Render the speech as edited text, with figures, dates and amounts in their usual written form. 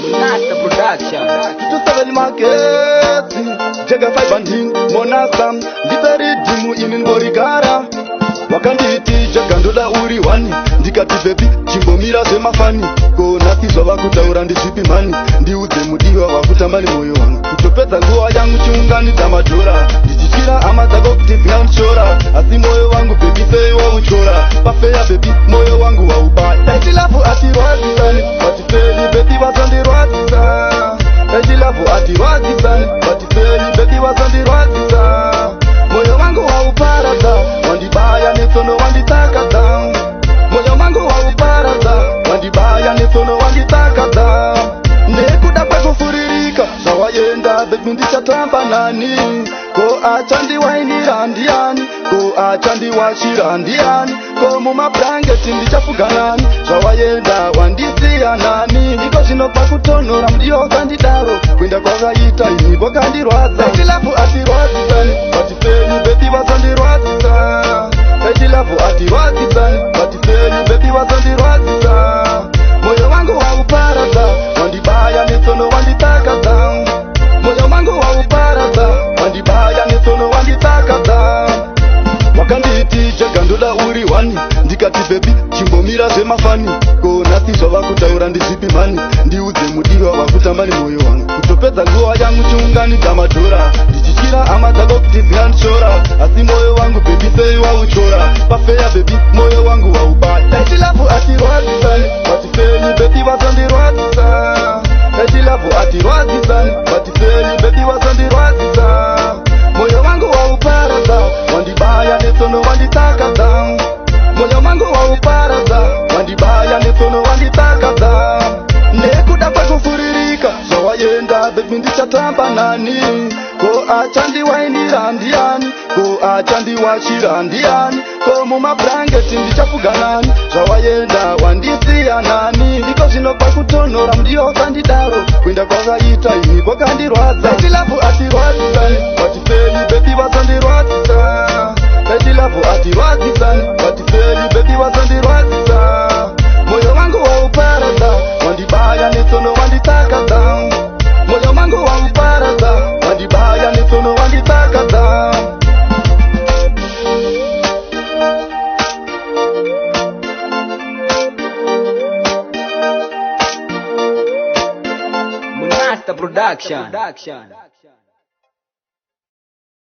Monasta Production. 27 magetsi Jega 5 ndini Monasta, ndipe riddim ini ndorigara. Wakanditi Jega ndoda uri one, ndikati baby chimbomira zvemafani. Ko nhasi zvava kutaura ndizvipi mani? Ndiudze mudiwa, wakutamba nemwoyo wangu. Kutopedza nguva yangu chiunganidza madhora, ndichityira hama dzako kuti dzingandishora, asi mwoyo wangu baby sei wauchora? Pafair baby, mwoyo wangu waubaya. Taiti love hatirwadzisani, but sei baby wazondirwadzisa? Taiti love hatirwadzisani, but sei baby wazondirwadzisa? Mwoyo wangu wauparadza, wandibaya netsono, wanditakadza. Mwoyo wangu wauparadza, wandibaya netsono, wanditakadza. Nekuda kwekufuririka zvawaenda baby, ndichatamba nani? Ko achandiwainira ndiani? Ko achandiwachira ndiani? Ko mumabhurangeti ndichafuga nani? Zvawaenda wandisiya nani? Ndiko zvino kwakutonhora mudiwa, kandidaro. Kuenda kwakaita ini kwakandirwadza. Taiti love hatirwadzisani, but sei baby wazondirwadzisa? Taiti love hatirwadzisani, but sei baby wazondirwadzisa? Mwoyo wangu wauparadza, wandibaya netsono, wanditakadza. Mwoyo wangu wauparadza, wandibaya netsono, wanditakadza. Wakanditi Jega ndoda uri one, ndikati baby chimbomira zvemafani. Ko nhasi zvava kutaura ndizvipi mani? Ndiudze mudiwa, wakutamba nemwoyo wangu. Kutopedza nguva yangu chiunganidza madhora, ndichityira hama dzako kuti dzingandishora, asi mwoyo wangu baby sei wauchora? Pafair baby, mwoyo wangu waubaya. Taiti love hatirwadzisani, but sei baby wazondirwadzisa? Taiti love hatirwadzisani, but sei baby wazondirwadzisa? Mwoyo wangu wauparadza, wandibaya netsono, wanditakadza. Mwoyo wangu wauparadza, wandibaya netsono, wanditakadza. Nekuda kwekufuririka zvawaenda baby, ndichatamba nani? Ko achandiwainira ndiani? Ko achandiwachira ndiani? Ko mumabhurangeti ndichafuga nani? Zvawaenda wandisiya nani? Ndiko zvino kwakutonhora mudiwa, kandidaro. Kuenda kwakaita ini kwakandirwadza. Taiti love hatirwadzisani, but sei baby wazondirwadzisa? Taiti love hatirwadzisani, but sei baby wazondirwadzisa? Mwoyo wangu wauparadza, wandibaya netsono, wanditakadza. Mwoyo wangu wauparadza, wandibaya netsono, wanditakadza. Monasta Production.